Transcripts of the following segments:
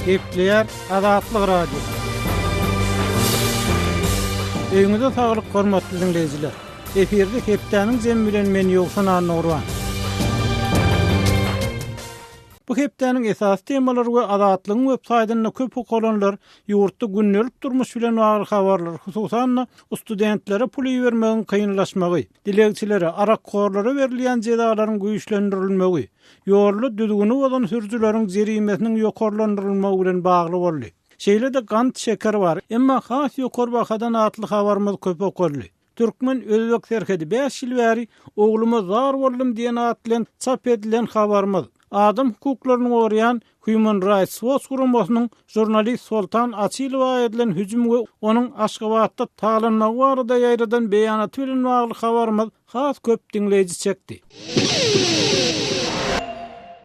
Gepleýär Azatlyk Radiosy. Öýüňize saglyk hormatly diňleýjiler. Efirde hepdäniň jemi bilen men Ýowşan Annagurban. Bu hepdäniň esasy temalary we Azatlygyň web saýtynda köp okalanlar ýurtda gündelik durmuş bilen bagly habarlar, hususan-da, studentlere pul ibermegiň kynlaşmagy, dilegçilere, arakhorlara berilýän jezalaryň güýçlendirilmegi, ýolda düzgüni bozan sürüjileriň jerimesiniň ýokarlandyrylmagy bilen bagly boldy. Şeýle-de gant, şeker bar, emma has ýokary bahadan atly habarymyz köp okaldy. Türkmen-özbek serhedi bäş ýyl bäri ogluma zar boldum diýen at bilen çap edilen habarymyz, adam hukuklaryny goraýan Human Rights Watch guramasynyň žurnalist Soltan Açylowa edilen hüjüm we onuň Aşgabatda talanmagy barada ýaýradan beýanaty bilen bagly habarymyz has köp diňleýji çekdi.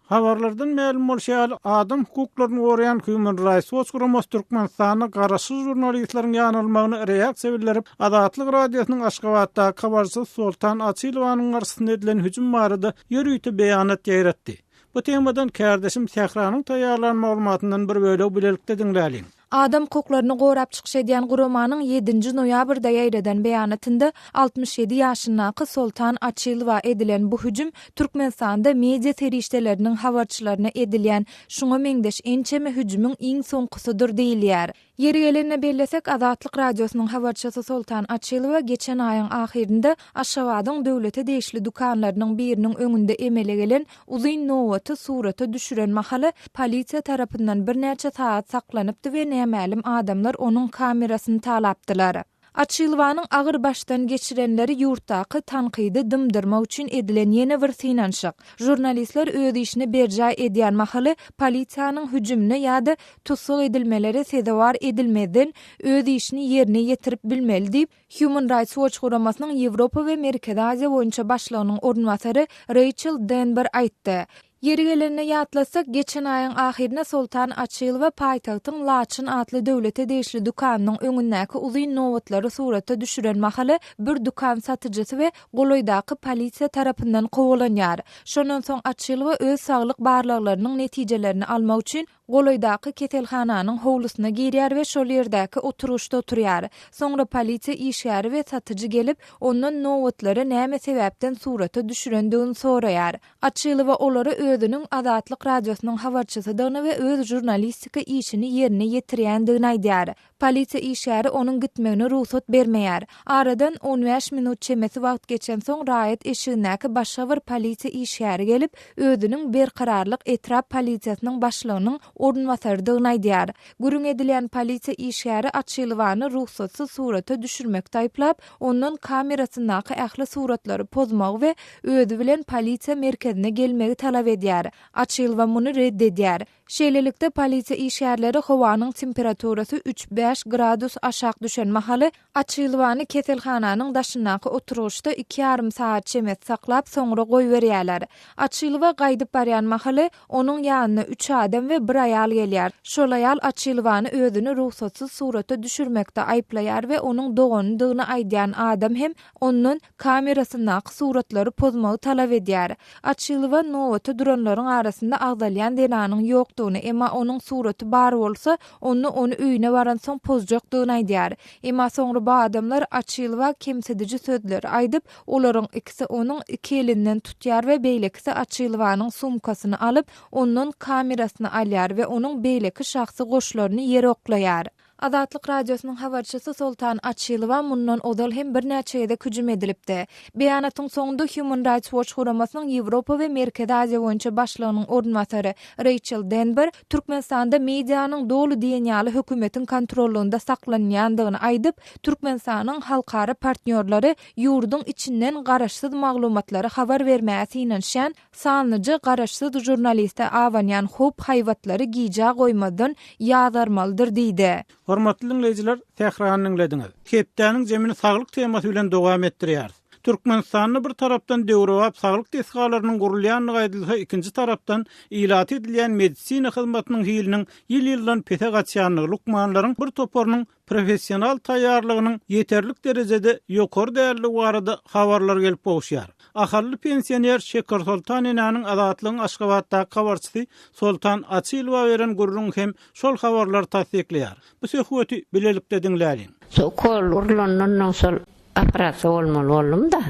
Habarlardan mälim bolşy ýaly, adam hukuklaryny goraýan Human Rights Watch guramasy Türkmenistanda garaşsyz žurnalistleriň ýanalmagyna reaksiýa bildirip, Azatlyk Radiosynyň Aşgabatdaky habarçysy Soltan Açylowanyň garşysyna edilen hüjüm barada ýörite beýanat ýaýratdy. Bu temadan kärdeşim Sähranyň taýýarlan maglumatyndan bir bölegi bilelikde diňläliň. Adam hukuklaryny gorap çykyş edýän guramanyň ýedinji noýabrda ýaýradan beýanatynda 67 ýaşyndaky Soltan Açylowa edilen bu hüjüm Türkmenistanda media serişdeleriniň habarçylaryna edilýän şuňa meňzeş ençeme hüjümiň iň soňkusydyr diýilýär. Ýeri gelende bellesek, Azatlyk Radiosynyň habarçysy Soltan Açylowa geçen aýyň ahyrynda Aşgabadyň döwlete degişli dükanlarynyň biriniň öňünde emele gelen uzyn nobaty surata düşüren mahaly polisiýa tarapyndan birnäçe sagat saklanypdy we nämälim adamlar onuň kamerasyny talapdylar. Açylowanyň agyr başdan geçirenleri ýurtdaky tankydy dymdyrmak üçin edilen ýene bir synanyşyk. Žurnalistler öz işini berjaý edýän mahaly polisiýanyň hüjümine ýa-da tussag edilmelere sezewar edilmezden öz işini ýerine ýetirip bilmeli diýip, Human Rights Watch guramasynyň Ýewropa we Merkezi Aziýa boýunça başlygynyň orunbasary Reýçel Denber aýtdy. Ýeri gelende ýatlatsak, geçen aýyň ahyrynda Soltan Açylowa paýtagtyň Laçyn atly döwlete degişli dükanynyň öňündäki uzyn nobatlary surata düşüren mahaly bir dükan satyjysy we golaýdaky polisiýa tarapyndan kowalanýar. Şondan soň Açylowa öz saglyk barlaglarynyň netijelerini almak üçin Golaýdaky keselhananyň howlusyna girýär we şol ýerdäki oturgyçda oturýar. Soňra polisiýa işgäri we satyjy gelip, ondan nobatlary näme sebäpden surata düşürendigini soraýar. Açylowa olara özüniň Azatlyk Radiosynyň habarçysydygyny we öz žurnalistika işini ýerine ýetirýändigini aýdýar. Polisiýa işgäri onuň gitmegine rugsat bermeýär. Aradan on bäş minut çemesi wagt geçensoň raýat eşigindäki başga bir polisiýa işgäri gelip, özüniň Berkararlyk etrap polisiýasynyň başlygynyň orunbasarydygyny aýdýar. Gürrüň edilýän polisiýa işgäri Açylowany rugsatsyz surata düşürmekde aýyplap, ondan kamerasyndaky ähli suratlary pozmagy we özi bilen polisiýa merkezine gelmegi talap edýär. Açylowa muny ret edýär. Şeýlelikde, polisiýa işgärleri howanyň temperaturasy üç-bäş gradus aşak düşen mahaly Açylowany keselhananyň daşyndaky oturgyçda iki ýarym sagat çemesi saklap, soňra goýberýärler. Açylowa gaýdyp barýan mahaly, onuň ýanyna üç adam we bir aýal gelýär. Şol aýal Açylowany özüni rugsatsyz surata düşürmekde aýyplaýar we onuň doganydygyny aýdýan adam hem ondan kamerasyndaky suratlary pozmagy talap edýär. Açylowa nobata duranlaryň arasynda agzalýan zenanyň ýokdugyny, emma onuň suraty bar bolsa, onda ony öýüne baransoň pozjakdygyny aýdýar. Emma soňra bu adamlar Açylowa kemsidiji sözleri aýdyp, olaryň ikisi onuň iki elinden tutýar we beýlekisi Açylowanyň sumkasyny alyp, ondan kamerasyny alýar we onuň beýleki şahsy goşlaryny ýere oklaýar. Azatlyk Radiosynyň habarçysy Soltan Açylowa mundan ozal hem birnäçe gezek hüjüm edilipdi. Beýanatyň soňunda Human Rights Watch guramasynyň Ýewropa we Merkezi Aziýa boýunça başlygynyň orunbasary Reýçel Denber Türkmenistanda medianyň doly diýen ýaly hökümetiň kontrollygynda saklanýandygyny aýdyp, Türkmenistanyň halkara partnýorlary ýurduň içinden garaşsyz maglumatlary habar bermäge synanyşýan Sanlyja garaşsyz žurnaliste abanýan howp-haýbatlary gijä goýmazdan ýazgarmalydyr diýdi. Hormatly diňleýjiler, Sährany diňlediňiz. Hepdäniň zemini saglyk temasy bilen dowam etdirýäris. Türkmenistanda bir tarapdan döwrebap saglyk desgalarynyň gurulýandygy aýdylsa, ikinji tarapdan ilata edilýän medisina hyzmatynyň hiliniň ýyl-ýyldan pese gaçýandygy, lukmanlaryň bir toparynyň professional taýýarlygynyň ýeterlik derejede ýokary däldigi barada habarlar gelip gowuşýar. Ahally pensioner Şekersoltan enäniň Azatlygyň Aşgabatdaky habarçysy Soltan Açylowa beren gürrüňi hem şol habarlary tassyklaýar. Bu söhbeti bilelikde diňläliň. Şu ukol urlandan soň şol operasiýa bolmaly boldum-da.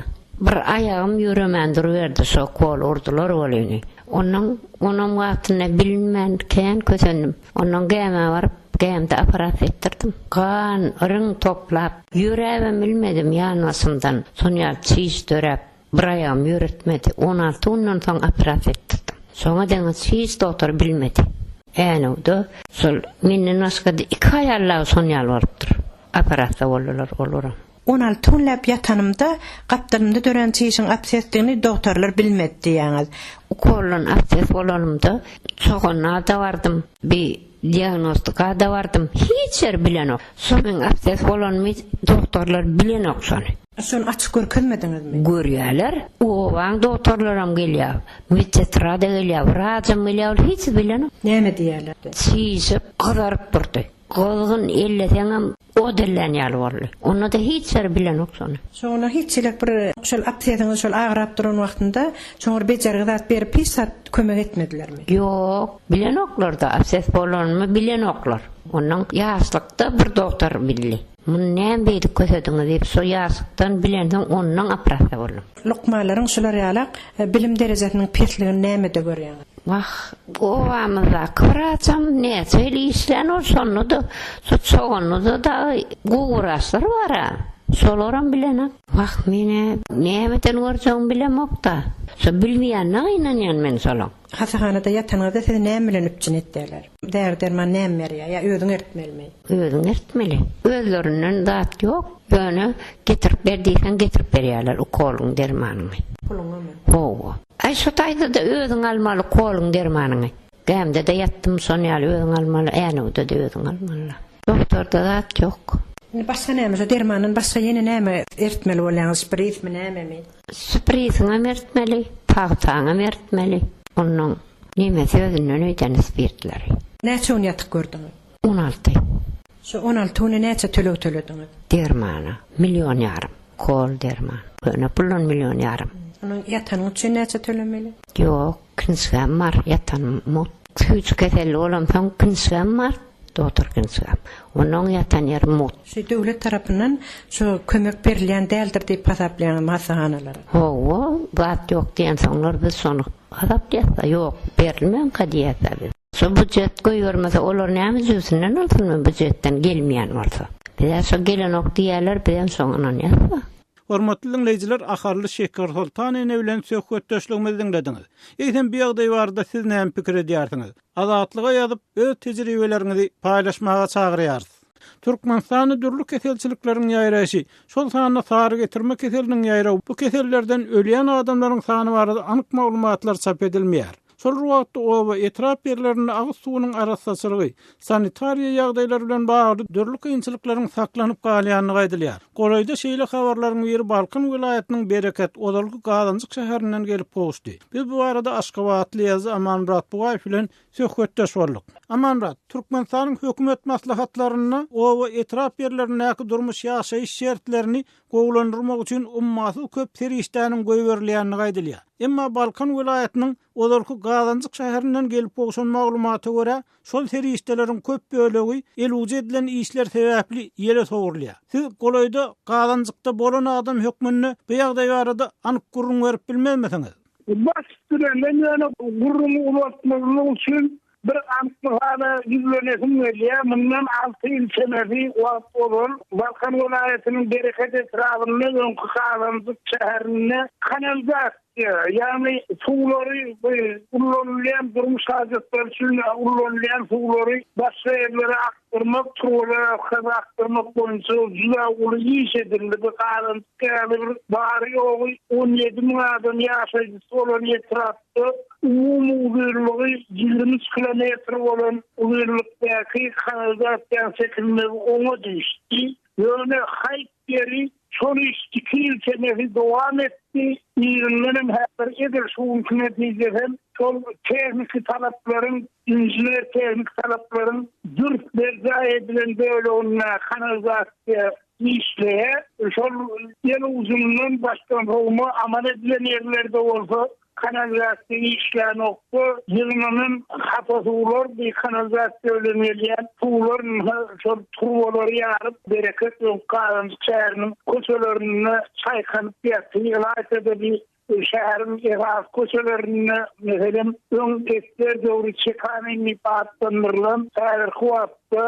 Bir aýagym ýöremän duruberdi şo ukol urdular welin. Ondan onam wagtynda bilinmän kän kösendim. Ondan gämä baryp, gämde operasiýa etdirdim. Gan, iriň toplap, ýöräbem bilmedim ýanbaşymdan. Şon ýaly çiş döräp, Bir aýagym ýöretmedi. 16 günden soň operasiýa etdirdim. Şoňa deňiç hiç dogtor bilmedi. Änewde şol menden başga-da iki aýal dagy şon ýaly bolupdyr. Operasiýa boldular olaram. 16 günläp ýatanymda gapdalymda dörän çişiň absesdigini dogtorlar bilmedi diýýäňiz. Ukoldan abses bolanymda Çoganada bardym, bi diagnostikada bardym. Hiç ýer bilenok. Şo meň abses bolanymy dogtorlar bilenok şony. Şony açyk görkezmediňizmi? Görýäler. Obaň dogtorlaram gelýär. Medsestra-da gelýär, wraçam gelýär, ol hiç bilenok. Näme diýýärler? Çişip, gyzaryp durdy. Gyzgyn elleseňem ot ellän ýaly boldy. Onda-da hiç ýeri bilenok şony. Şoňa hiç hili bir şol absesiňiz şol agyrap duran wagtynda şoňa bir bejergi zat berip hiç zat kömek etmedilermi? Ýok, bilenoklar-da, abses bolanymy bilenoklar. Ondan ýaşlykda bir dogtor bildi. Muny näme beýdip kösediňiz diýip, şo ýaşykdan bilensoň ondan operasiýa boldum. Lukmanlaryň şular ýalak bilim derejesiniň pesligini nämede görýäňiz? Wah, obamyzdaky wraçam näçe ýyl işlän ol, şonda-da şu Çoganlyda dagy gowy wraçlar bar-a, şolaram bilenok. Wah, men-ä nämeden görjegimi bilemok-da. Şo bilmeýänine gynanýan men şolaň. Hassahanada ýatanyňyzda sizi näme bilen üpjün etýärler? Däri-derman näme berýär ýa özüň eritmelimi? Özüň eritmeli. Özlerinden zat ýok. Ýöne getirip ber diýseň getirip berýärler ukolyň dermanyňy. Puluňamy? Hawa. Aý şo taýda-da özüň almaly ukolyň dermanyňy. Gämide-de ýatdym şon ýaly özüň almaly, Änewde-de özüň almaly. Doktorda zat ýok. Indi başga näme şo dermandan başga ýene näme eritmeli bolýaňyz şprismi nämemi? Şprisiňem eritmeli, pagtaňam eritmeli. Onnoň nemesi özünden öýdeni spirtleri. Näçe gün ýatyp gördüňiz? 16. Şu 16 güne näçe töleg tölediňiz? Dermana, million ýarym. Kol derman. Köne puldan million ýarym. Onuň ýatanyň üçin näçe tölemeli? Ýok, kinçgäm bar, ýatanym mugt. Süýji keselli bolamsoň kinçgäm bar, dogtor kinçgäm. Onnoň ýatan ýeri mugt. Şu döwlet tarapyndan şu kömek berilýän däldir diýip hasaplaýaňyzmy hassahanalara? Hawa, zat ýok diýensoňlar biz şony hasaplaýas-da, ýok, berilmänka diýýäs-dä biz. Şo býujet goýbermese olar näme jübüsinden alsyn býujetden gelmeýän bolsa. Bizä şo gelenok diýýärler, bizem şoňa ynanýas-da. Hormatly diňleýjiler Ahally Şekersoltan ene bilen söhbetdeşligimizi diňlediňiz. Eýsem bu ýagdaý barada siz näme pikir edýärsiňiz? Azatlyga ýazyp, öz tejribeleriňizi paýlaşmaga çagyrýarys. Türkmenistanda dürli keselçilikleriň ýaýraýşy, şol sanda sary getirme keseliniň ýaýrawy, bu kesellerden ölýän adamlaryň sany barada anyk maglumatlar çap edilmeýär. Şol bir wagtda oba, etrap ýerlerinde agyz suwunyň arassaçylygy, sanitariýa ýagdaýlary bilen bagly dürli kynçylyklaryň saklanyp galýandygy aýdylýar. Golaýda şeýle habarlaryň biri Balkan welaýatynyň Bereket, ozalky Gazanjyk şäherinden gelip gowuşdy. Biz bu barada aşgabatly ýazyjy Amanmyrat Bugaýew bilen söhbetdeş bolduk. Amanmyrat, Türkmenistanyň hökümet maslahatlarynda oba, etrap ýerlerindäki durmuş-ýaşaýyş şertlerini gowulandyrmak üçin ummasyz köp serişdäniň goýberilýändigi aýdylýar. Emma Balkan welaýatynyň ozalky Gazanjyk şäherinden gelip gowşan maglumata görä, şol serişdeleriň köp bölegi elujy edilen işler sebäpli ýele sowrulýar. Siz golaýda Gazanjykda bolan adam hökmünde bu ýagdaý barada anyk gürrüň berip bilmezmisiňiz? Baş üstüne, men ýöne gürrüňi uzaltmazlyk üçin Bir anyk mysala ýüzlenesim gelýär. Mundan alty ýyl çemesi wagt ozal Balkan welaýatynyň Bereket etrabynda öňki Gazanjyk şäherinde kanalizasiýa, ýagny suwlary bu ullanylýan durmuş hajatlary üçin ullanylýan suwlary başga ýerlere akdyrmak, turbalar arkaly akdyrmak boýunça juda uly iş edildi. Bu Gazanjyk ýaly bir bary-ýogy 17 müň adam ýaşaýjysy bolan etrap Umumy uzynlygy 23 kilometr bolan uzynlykdaky kanalizasiýanyň çekilmegi oňa düşdi. Ýöne haýp ýeri. Şol iş iki ýyl çemesi dowam etdi. Yzyndan hem häzir edil şu günki netijesem şol tehniki talaplaryň, inžener-tehniki talaplaryň dürs berjaý edilen böleginde kanalizasiýa işleýär. Şol el ujundan başdan sowma amal edilen ýerlerde bolsa Kanalizasiýa işlänokda ýygnanan hapa suwlar bir kanalizasiýa bilen gelýän suwlar şol turbalary ýaryp Bereket we Gazanjyk şäheriniň köçelerinde çaýkanyp ýatyr. Ylaýta-da bir şäheriň esasy köçelerinde meselem öň esger döwri Çekanin diýip atlandyrylan häzirki wagtda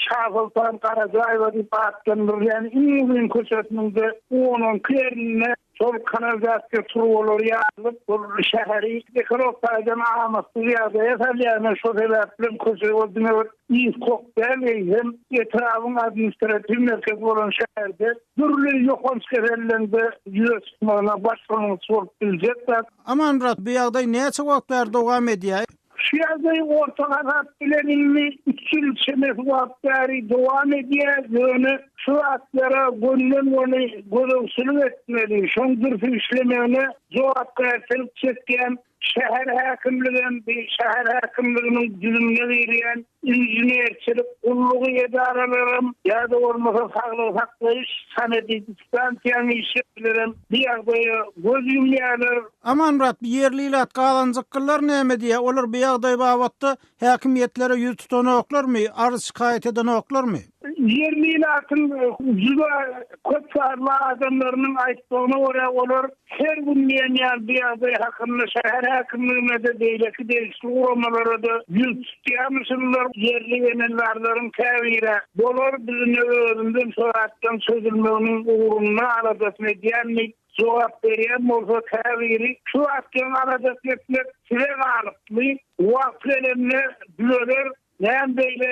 Şasoltan Garajaýewa diýip atlandyrylýan iň uzyn köçesiniň-de on-onki ýerinde Şol kanalizasiýa turbalary ýarylyp, bu şäheri ekolog taýdan amatsyz ýagdaýa salýar. Ine, şo sebäpli hem köçe ol diňe bir ys-kok däl, eýsem, etrabyň administratiw merkezi bolan şäherde dürli ýokanç keselleriň-de ýüze çykmagyna başlangyç bolup biljek zat. Amanmyrat, bu ýagdaý näçe wagt bäri dowam edýär? Şu ýagdaý orta hasap bilen indi üç ýyl çemesi wagt bäri dowam edýär, ýöne şu zatlara gönden-göni gözegçilik etmeli, şoň dürs işlemegine jogapkärçilik çekýän şäher häkimligem, bir şäher häkimliginiň düzümine girýän inženerçilik gullugy edaralaram ýa-da bolmasa saglygy saklaýyş sanepidstansiýanyň işgärlerem bu ýagdaýa göz ýumýarlar. Amanmyrat, bu ýerli ilat gazanjyklylar näme diýýär? Olar bu ýagdaý babatda häkimiýetlere ýüz tutanoklarmy, arz-şikaýat edenoklarmy? Ýerli ilatyň juda köp sanly adamlarynyň aýtmagyna görä, olar her gün diýen ýaly bu ýagdaý hakynda şäher häkimligine-de, beýleki degişli guramalara-da ýüz tutýarmyşynlar. Ýerli emeldarlaryň käbiri bolar, biz ine özümizem şo zatlaryň çözülmeginiň ugrunda aladasyny edýän diýip jogap berýän bolsa, käbiri şu zatlaryň aladasyny etmek size galypmy, wagty gelende düzeler, Näme beýle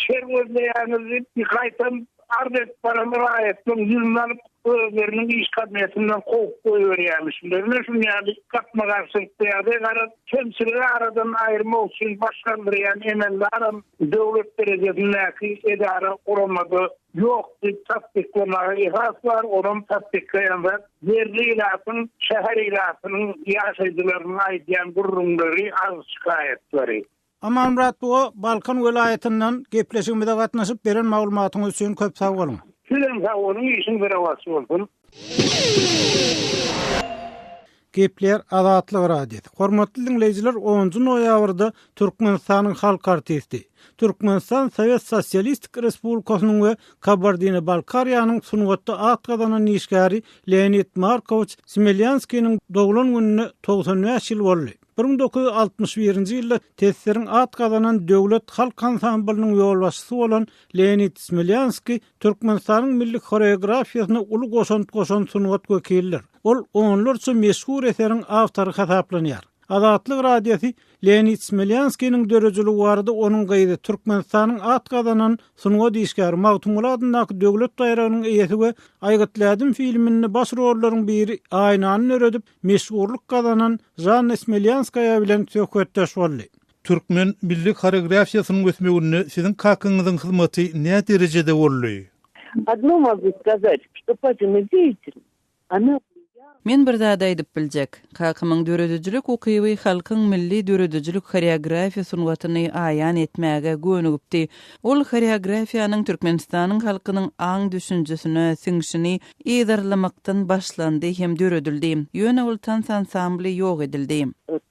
şer gözleýäňiz diýip, gaýtam arz edip baran raýatlaryň ýüzüni alyp, özleriniň iş kabinetinden kowup goýberýärmişler. Ine şuny ýaly gapma-garşylykly ýagdaý. Garaz, kemçiligi aradan aýyrmak üçin baş galdyrýan emeldaram döwlet derejesindäki edara, guramada ýok diýip tassyklamaga esas bar. Onam tassyklaýan zat ýerli ilatyň, şäher ilatynyň ýaşaýjylarynyň aýdýan gürrüňleri, arz-şikaýatlary. Amanmyrat buga Balkan welaýatyndan gepleşigimize gatnaşyp beren maglumatyňyz üçin köp sag boluň. Sizem sag boluň işiňiz rowaç bolsun. Gepleýär Azatlyk Radiosy. Hormatly diňleýjiler onunjy noýabrda Türkmenistanyň halk artisti, Türkmenistan Sowet Sosialistik Respublikasynyň we Kabardino-Balkariýanyň sungatda at gazanan işgäri Leonid Markowiç Smelýanskiniň doglan gününe 95 ýyl boldy. 1961-nji ýylda TSSR-iň at gazanan döwlet halk ansamblynyň ýolbaşçysy bolan Leonid Smelýanskiý Türkmenistanyň milli horeografiýasyna uly goşant goşan sungat wekilidir. Ol onlarça meşhur eseriň awtory hasaplanýar. Azatlyk Radiosy Leonid Smelýanskiniň döredijiligi barada onuň gyzy, Türkmenistanyň at gazanan sungat işgäri, Magtymguly adyndaky döwlet baýragynyň eýesi we Aýgytly ädim filminde baş rollaryň biri Aýnany döredip, meşhurlyk gazanan Žanna Smelýanskaýa bilen söhbetdeş boldy. Türkmen milli horeografiýasynyň ösmeginde siziň kakaňyzyň hyzmaty nä derejede boldy? Odno mogu skazat, çto papina deýatelnost, ona Men bir zady aýdyp biljek. Kakamyň döredijilik ukyby halkyň milli döredijilik horeografiýa sungatyny aýan etmäge gönügipdi. Ol horeografiýanyň Türkmenistanyň halkynyň aň-düşünjesine siňşini yzarlamakdan başlandy hem döredildi. Ýöne ol tans ansambly ýok edildi.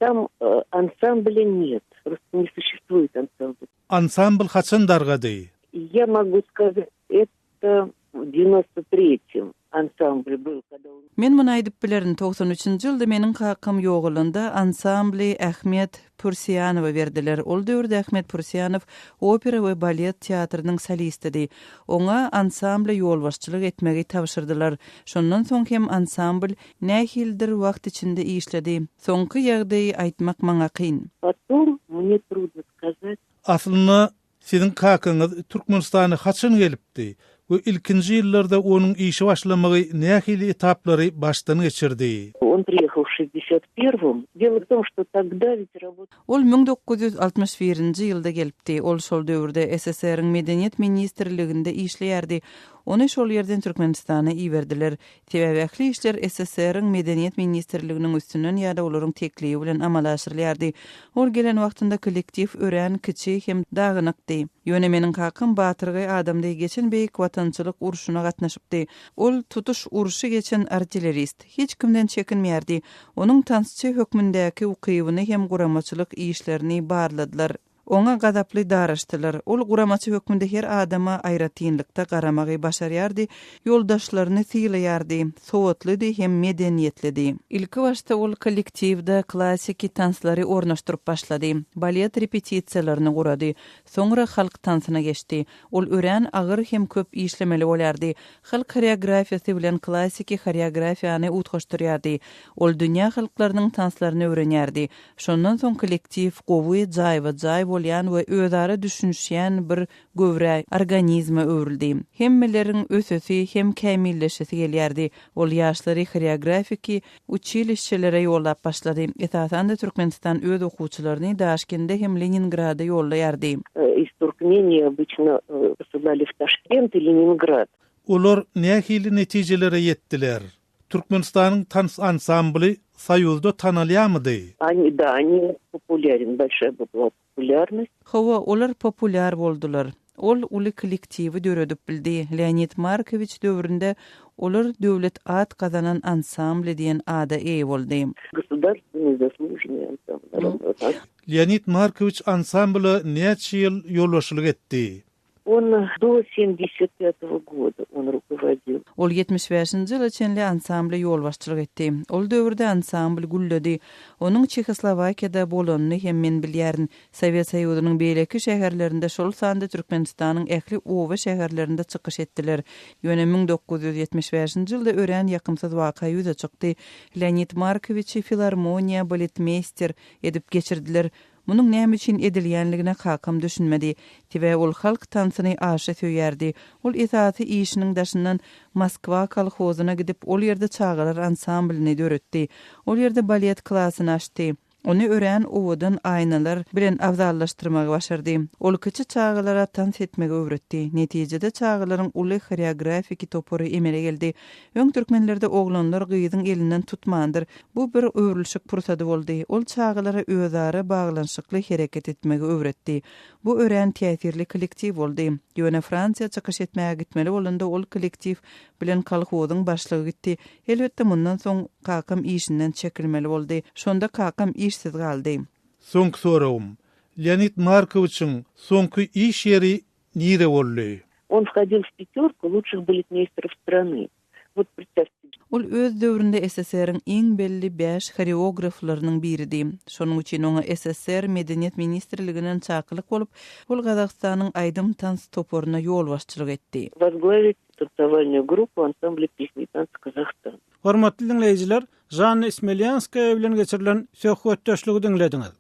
Tam ansamblya net, prosto ne suşestvuet ansambl. Ansambl haçan dargady? Ýa mogu skazat, eto w dewnostro tretem ansambl byl, kada u. Men muny aýdyp bilerin, 93-nji ýylda meniň kakam ýogalanda ansambly Ahmet Pürsiýanowa berdiler. Ol döwürde Ahmet Pürsiýanow opera we balet teatrynyň solistidi. Oňa ansambla ýolbaşçylyk etmegi tabşyrdylar. Şondan soň hem ansambl nähilidir wagt içinde işledi. Soňky ýagdaýy aýtmak maňa kyn. Potom mne trudno skazat. Aslynda Siziň kakaňyz Türkmenistana haçan gelipdi we ilkinji ýyllarda onuň işe başlamagy nähili etaplary başdan geçirdi? On priýehal w şestdesýat perwom. Delo w tom, şto togda wit rabot. Ol 1961-nji ýylda gelipdi. Ol şol döwürde SSR-iň Medeniýet ministrliginde işleýärdi. Ony şol ýerden Türkmenistana iberdiler. Sebäbi ähli işler SSR-iň Medeniýet ministrliginiň üstünden ýa-da olaryň teklibi bilen amala aşyrylýardy. Ol gelen wagtynda kollektiw örän kiçi hem dagynykdy. Ýöne meniň kakam batyrgaý adamdy, geçen Beýik Watançylyk urşuna gatnaşypdy. Ol tutuş urşy geçen artillerist. Hiç kimden çekinmeýärdi. Onuň tansçy hökmündäki ukybyny hem guramaçylyk işlerini barladylar. Oňa gazaply daraşdylar. Ol guramaçy hökmünde her adama aýratynlykda garamagy başarýardy, ýoldaşlaryny sylaýardy, sowatlydy hem medeniýetlidi. Ilkibaşda ol kollektiwde klassiki tanslary ornaşdyryp başlady, balet repetisiýalaryny gurady, soňra halk tansyna geçdi. Ol örän agyr hem köp işlemeli bolýardy. Halk horeografiýasy bilen klassiki horeografiýany utgaşdyrýardy. Ol dünýä halklarynyň tanslaryny öwrenýärdi. Şondan soň kollektiw gowy, jaýba-jaý bolýan we özara düşünişýän bir göwrä, organizme öwrüldi. Hemmeleriň ösesi hem kämilleşesi gelýärdi. Ol ýaşlary horeografiki uçilişçelere ýollap başlady. Esasan-da Türkmenistan öz okuwçylaryny Daşkende hem Leningrada ýollaýardy. Iz Turkmenii obyçno posylali w Taşkent i Leningrad. Olar nähili netijelere ýetdiler? Türkmenistanyň tans ansambly Soýuzda tanalýarmydy? Oni, da, oni populýaren, bolşaýa byla populýarnost. Hawa, olar populýar boldular. Ol uly kollektiwi döredip bildi. Leonid Markowiç döwründe olar döwlet at gazanan ansambly diýen ada eýe boldy. Gosudarstwennyý zaslužennyý ansambl. Leonid Markowiç ansambla näçe ýyl ýolbaşçylyk etdi? On do semdesýat pýatogo goda on rukovodil. Ol 75-nji ýyla çenli ansambla ýolbaşçylyk etdi. Ol döwürde ansambl gülledi. Onuň Çehoslowakiýada bolanyny hem men bilýärin. Sowet Soýuzynyň beýleki şäherlerinde, şol sanda Türkmenistanyň ähli oba-şäherlerinde çykyş etdiler. Ýöne 1975-nji ýylda örän ýakymsyz waka ýüze çykdy. Leonid Markowiçi filarmoniýa baletmeýster edip geçirdiler. Munuň näme üçin edilýänligine kakam düşünmedi. Sebäbi ol halk tansyny aşa söýýärdi. Ol esasy işiniň daşyndan Moskwa kolhozyna gidip, ol ýerde çagalar ansamblyny döretdi. Ol ýerde balet klasyny açdy. Ony örän owadan aýnalar bilen abzallaşdyrmagy başardy. Ol kiçi çagalara tans etmegi öwretdi. Netijede çagalaryň uly horeografiki topary emele geldi. Öň türkmenlerde oglanlar gyzyň elinden tutmandyr. Bu bir öwrülişik pursady boldy. Ol çagalara özara baglanyşykly hereket etmegi öwretdi. Bu örän täsirli kollektiw boldy. Ýöne Fransiýa çykyş etmäge gitmeli bolanda ol kollektiw bilen kolhozyň başlygy gitdi. Elbetde mundan soň kakam işinden çekilmeli boldy. Şonda kakam işsiz galdy. Soňky soragym. Leonid Markowiçiň soňky iş ýeri Nire boldy? On whodil w pýatýorku lutşih baletmeýsterov strany. Wot predstawte. Ol öz döwründe SSR-iň iň belli bäş horeograflarynyň biridi. Şonuň üçin oňa SSR Medeniýet ministrliginden çakylyk bolup, ol Gazagystanyň aýdym-tans toparyna ýolbaşçylyk etdi. Возглавить танцевальную группу ансамбля песни и танца Казахстана. Hormatly diňleýjiler, Žanna Smelýanskaýa bilen geçirilen söhbetdeşligi diňlediňiz.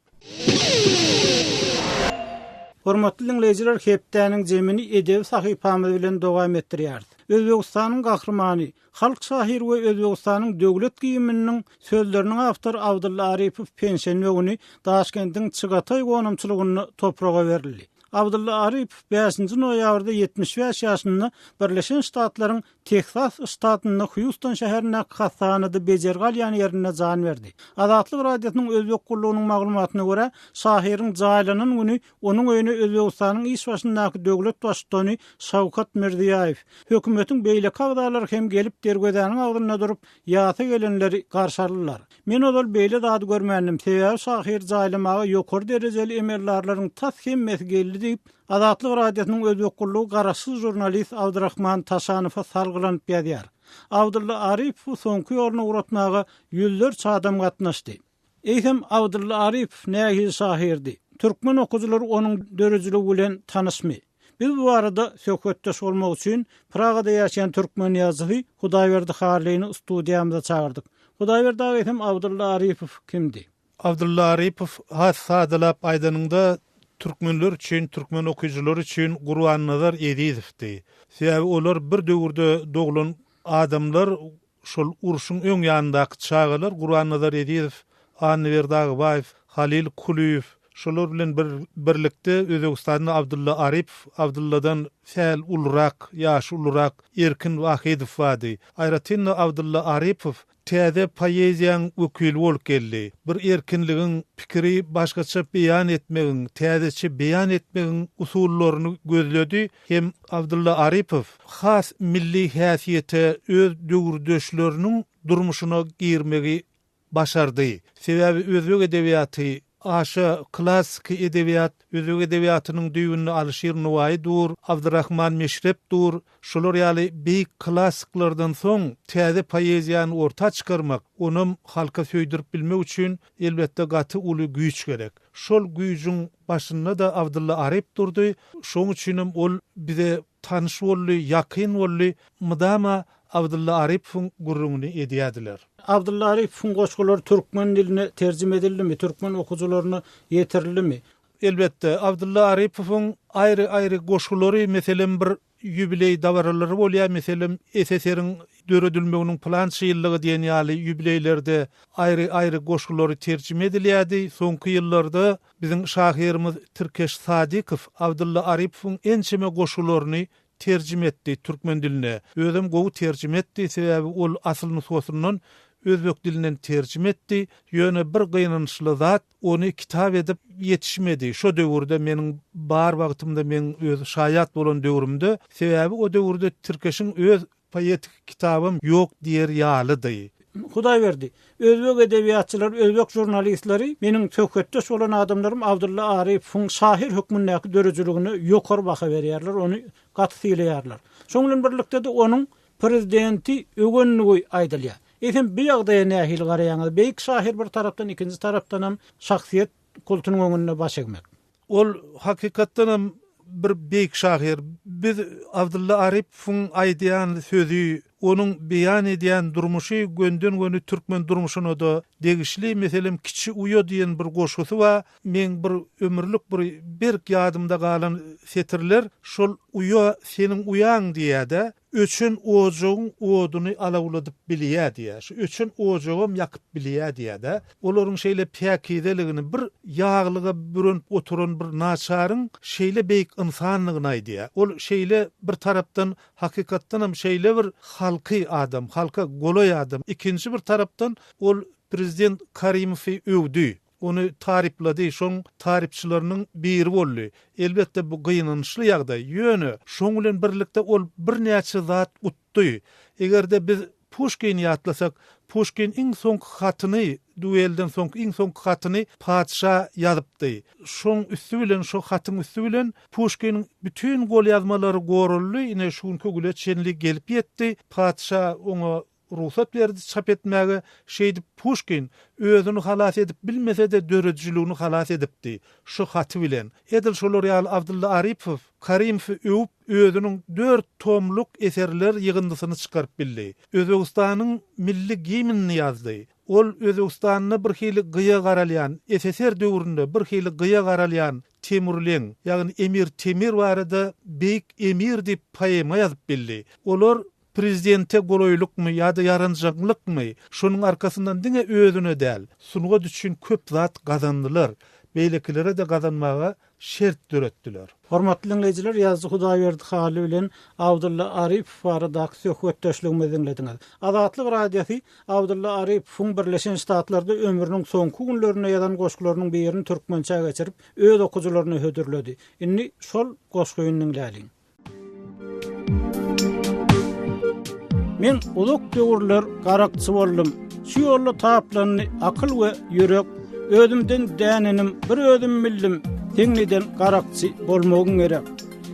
Hormatly diňleýjiler, hepdäniň jemini edebi sahypamyz bilen dowam etdirýäris. Özbegistanyň Gahrymany, halk şahyry we Özbegistanyň döwlet gimniniň sözleriniň awtory Abdylla Arypow penşenbe güni Daşkendiň Çygataý gonamçylygynda topraga berildi. Abdylla Arypow bäşinji noýabrda 75 ýaşynda Birleşen Ştatlaryň Tehsas ştatynda Hýuston şäherindäki hassahanada bejergi alýan ýerinde jan berdi. Azatlyk Radiosynyň Özbek gullugynyň maglumatyna görä, şahyryň jaýlanan güni onuň öýüne Özbegistanyň iş başyndaky döwlet baştutany Şawkat Mirziýaýew, hökümetiň beýleki agzalary hem gelip derwezäniň agzynda durup, ýasa gelenleri garşy aldylar. Men ozal beýle zady görmändim, sebäbi şahyry jaýlamaga ýokary derejeli emeldarlaryň tas hemmesi geldi diýip, Azatlyk Radiosynyň Özbek gullugy garaşsyz žurnalist Abdyrahman Taşanowa salgylanyp ýazýar. Abdylla Arypowy soňky ýoluna ugratmaga ýüzlerçe adam gatnaşdy. Eýsem, Abdylla Arypow nähili şahyrdy? Türkmen okyjylary onuň döredijiligi bilen tanyşmy? Biz bu barada söhbetdeş bolmak üçin Pragada ýaşaýan türkmen ýazyjysy Hudaýberdi Hallyny studiýamyza çagyrdyk. Hudaýberdi aga eýsem Abdylla Arypow kimdi? Abdylla Arypow has sadalap aýdanyňda türkmenler üçin, türkmen okyjylary üçin Gurbannazar Ezizowdy. Sebäbi olar bir döwürde doglan adamlar, şol urşuň öň ýanyndaky çagalar Gurbannazar Ezizow, Annaberdi Agabaýew, Halyl Kulyýew. Şolar bilen bir birlikde Özbegistanda Abdylla Arypow, Abdylladan sähel ulurak, ýaşy ulurak Erkin Wahydow bardy. Aýratyn-da Abdylla Arypow täze poeziýaň wekili bolup geldi. Bir erkinligiň, pikiri başgaça beýan etmegiň, täzeçe beýan etmegiň usullaryny gözledi hem Abdylla Arypow has milli häsiýete öz döwürdeşleriniň durmuşyna girmegi başardy. Sebäbi özbek edebiýaty aşa klassyky edebiýat, özbek edebiýatynyň düýbünde Alyşir Nowaýy dur, Abdyrahman Meşrep dur, şolar ýaly beýik klassyklardan soň täze poeziýany orta çykarmak, onam halka söýdürip bilmek üçin elbetde gaty uly güýç gerek. Şol güýjüň başynda-da Abdylla Aryp durdy, şoň üçinem ol bize Tanyş boldy, ýakyn boldy, mydama Abdylla Arypowyň gürrüňini edýärdiler. Abdylla Arypowyň goşgulary türkmen diline terjime edildimi, türkmen okyjylaryna ýetirildimi? Elbetde, Abdylla Arypowyň aýry-aýry goşgulary, meselem, bir ýubileý dabaralary bolýar, meselem, SSR-iň döredilmeginiň pylança ýyllygy diýen ýaly ýubileýlerde aýry-aýry goşgulary terjime edilýärdi. Soňky ýyllarda Biziň şahyrymyz Tirkeş Sadykow Abdylla Arypowyň ençeme goşgularyny terjime etdi türkmen diline. Özem gowy terjime etdi, sebäbi ol asyl nusgasyndan özbek dilinden terjime etdi. Ýöne bir gynançly zat, ony kitap edip ýetişmedi. Şo döwürde meniň bar wagtymda, meň öz şaýat bolan döwrümde. Sebäbi o döwürde Tirkeşiň öz Poetik kitabam ýok diýer ýalydy. Hudaýberdi, özbek edebiýatçylary, özbek žurnalistleri meniň söhbetdeş bolan adamlarym Abdylla Arypowyň şahyr hökmündäki döredijiligine ýokary baha berýärler, ony gaty sylaýarlar. Şoň bilen birlikde-de onuň prezidenti öwendigi aýdylýar. Eýsem, bu ýagdaýa nähili garaýaňyz? Beýik şahyr bir tarapdan, ikinji tarapdanam şahsyýet kultunyň öňünde baş egmek. Ol hakykatdanam bir beýik şahyr. Biz Abdylla Arypowyň aýdýan sözi, onuň beýan edýän durmuşy gönden-göni türkmen durmuşyna-da degişli. Meselem, Kiçi uýa diýen bir goşgusy bar. Meň bir ömürlik bir berk ýadymda galan setirler şol Uýa seniň uýaň diýýär-de. Öçen ojagyň oduny alawladyp bilýä diýýä. Şu öçen ojagam ýakyp bilýä diýýä-dä. Olaryň şeýle päkizeligini, bir ýaglyga bürenip oturan bir naçaryň şeýle beýik ynsandygyny aýdýa. Ol şeýle bir tarapdan hakykatdanam şeýle bir halky adam, halka golaý adam. Ikinji bir tarapdan ol prezident Karimowy öwdi. Ony taryplady, şoň tarypçylarynyň biri boldy. Elbetde, bu gynançly ýagdaý. Ýöne, şoň bilen birlikde ol birnäçe zat utdy. Eger-de biz Puşkini ýatlasak, Puşkin iň soňky hatyny, duelden soňky iň soňky hatyny patyşa ýazypdy. Şoň üsti bilen, şo hatyň üsti bilen Puşkiniň bütin golýazmalary goraldy, ine, şu günki güne çenli gelip ýetdi. Patyşa oňa rugsat berdi çap etmäge, şeýdip Puşkin özüni halas edip bilmese-de döredijiligini halas edipdi, şu haty bilen. Edil şolar ýaly Abdylla Arypow Karimowy öwüp özüniň dört tomluk eserler ýygyndysyny çykaryp bildi. Özbegistanyň milli gimnini ýazdy. Ol Özbegistanda bir hili gyýa garalýan, SSR döwründe bir hili gyýa garalýan Temurleň, ýagny Emir Temir barada Beýik Emir diýip poema ýazyp bildi. Olar Prezidente golaýlykmy ýa-da ýaranjaňlykmy, şonuň arkasyndan diňe özüne däl, sungat üçin köp zat gazandylar, beýlekilere-de gazanmaga şert döretdiler. Hormatly diňleýjiler, ýazyjy Hudaýberdi Hally bilen Abdylla Arypow baradaky söhbetdeşligimizi diňlediňiz. Azatlyk Radiosy Abdylla Arypowyň Birleşen Ştatlarda ömrüniň soňky günlerinde ýazan goşgularynyň birini türkmençä geçirip, öz okyjylaryna hödürledi. Indi şol goşgyny diňläliň. Men uzak döwürler garakçy boldum. Şu ýolda taplandy akyl we ýürek. Özümden dänenim bir özüm bildim. Seň neden garakçy bolmagyň gerek?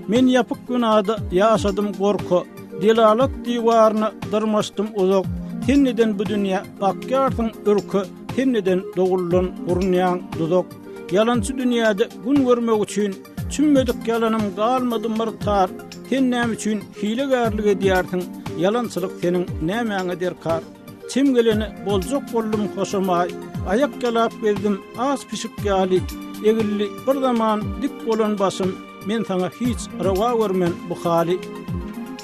Men ýapyk binada ýaşadym gorka. Delalat diwaryna dyrmaşdym uzak. Sen neden bu dünýä bakýarsyň ürke? Sen neden doguldan gurunýaň duzak? Ýalançy dünýäde gün görmek üçin Çümmedik ýalanym galmady myrtar, Sen näme üçin hilegärlik edýärsiň, Ýalançylyk seniň nämäňe derkar? Çem gelene boljak boldum hoşamaý, Aýak ýalap gezdim aç pişik ýaly, Egildi bir zaman dik bolan başym, Men saňa hiç rowa görmen bu haly.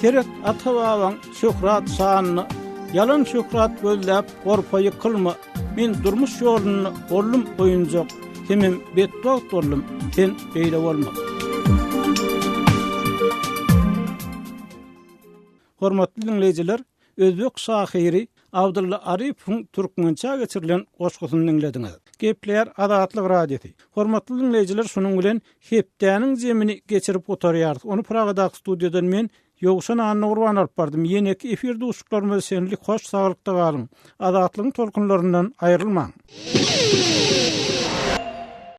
Seret ata-babaň şöhrat-şanyna, Ýalan şöhrat gözläp gorpa ýykylma. Men durmuş ýolunda boldum oýunjak. Hemem betbagt boldum, sen beýle bolma. Hormatly diňleýjiler, özbek şahyry Abdylla Arypowyň türkmençä geçirilen goşgusyny diňlediňiz. Gepleýär Azatlyk Radiosy. Hormatly diňleýjiler, şunuň bilen hepdäniň jemini geçirip gutarýarys. Ony Pragadaky studiýadan men, Ýowşan Annagurban alyp bardym. Ýeneki efir duşuşyklarymyza çenli hoş saglykda galyň. Azatlygyň tolkunlaryndan aýrylmaň.